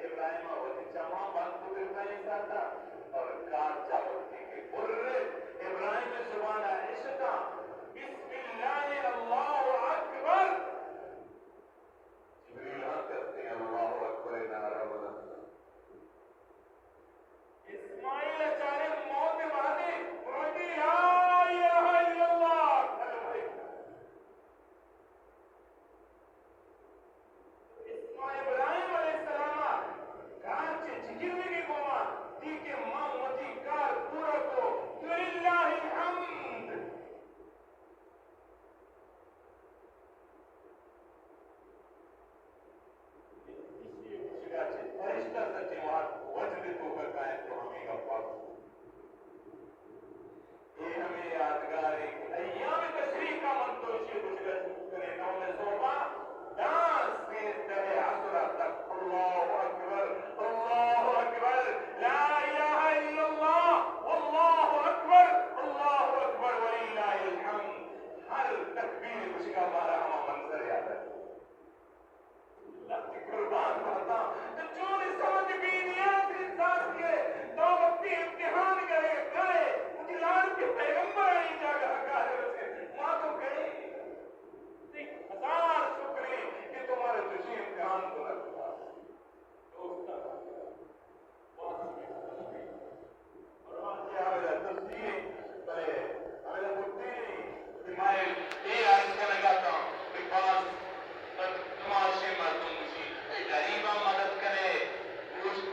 ابراہیم ءَ وتی چماں بند کتگ تاں اے ساعت ءَ، اور کار چہ وقتی کہ برت، ابراہیم ءِ زبان ءَ اشتاں، بسم اللہ، اللہ اکبر۔ جبریل ہم کستے اللہ اکبر ءِ نعرہ بلند۔ اسماعیل ءَ چاریں موت ءِ بعد ءَ وتی لا الہ الا اللہ کلمہ۔ اسماعیل، ابراہیم علیہ السلام ءَ کار چہ چکرنگی گوما دی کہ من وتی کار پورا کو، فللہ الحمد۔ ایشی ءِ گوشگ ءَ چہ فرشتہ سچیں وہد وجد ءِ توک ءَ کاینت و ہمے گپ ءَ گوشت۔ اے ہمے یادگار ایں کہ ایام تشریق ءَ من تو ایشی ءِ گوشگ ءَ شروع کنیں، نو ءِ صبح ءَ داں سیزدہ ءِ عصر ءَ تک اللہ اکبر، اللہ اکبر، لا الہ الا اللہ، اللہ اکبر، اللہ اکبر وللہ الحمد۔ ہر تکبیر گوشگ ءَ مارا ہما منظر یات اتک۔ لہتے قربان باتاں۔ تو چونیں سمجھ بے نیاز انسان کہ تو وقتی امتحان کرے، کرے، وتی لاڑکے پیغمبر ءَ اے جاگہ ءَ کارے رسے، ما تو کرے۔ تئی ہزار شکرے کہ تو مارا چوشیں امتحان کنگ۔ دوستاں، اور واقعی ہمدا تفصیل، بلے ہمدا گڈی کہ ما اے عرض کنگ ءَ اتاں کہ باز کماشیں مردم گوشی، اے غریباں مدد کنے، گوشت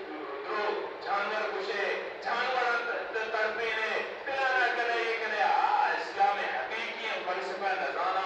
درو جانور کشے، جانوراں ت-، ترپینے، پلانا کنے، اے کنے، آ اسلام حقیقی ءِ فلسفہ نزاناں۔